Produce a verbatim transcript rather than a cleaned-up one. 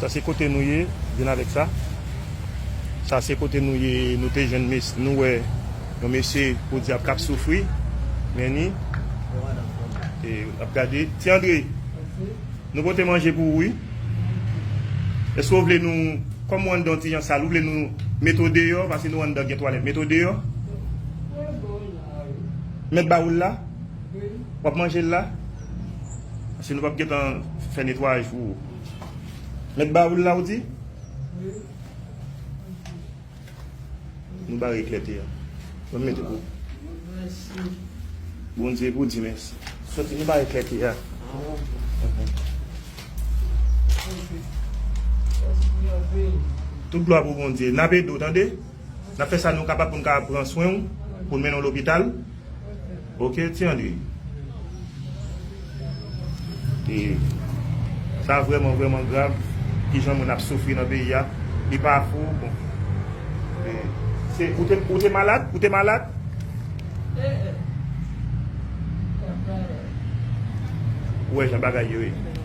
Sa se kote nou ye, vin avèk sa. Sa se kote nou ye, nou te jwenn mes, nou wè yon mesye podyab k ap soufri. Men ni, e, ap gade. Ti Andre, nou pote manje pou ou, wi. Èske w vle nou, kòm ou anndan ti jan sal, ou vle nou mete w deyò, paske nou anndan gen twalèt, mete w deyò? Mèt bawoul la? W ap manje l la? Paske nou p ap gentan fè netwayaj pou ou. Mèt bawoul la, ou di? Nou bare eklète a. Mwen mete pou. Bondye pou di mèsi. Soti, nou bare eklète a. Tout glwa pou Bondye. N ap ede w, tande? N ap fè sa nou kapab pou n ka pran swen w, pou n mennen w lopital. Oke, Ti Andre. E sa vrèman, vrèman grav. Kijan moun ap soufri nan peyi a. Li pa fou, bon. E, se, ou te, ou te malad? Ou te malad? Ou wè jan bagay yo ye.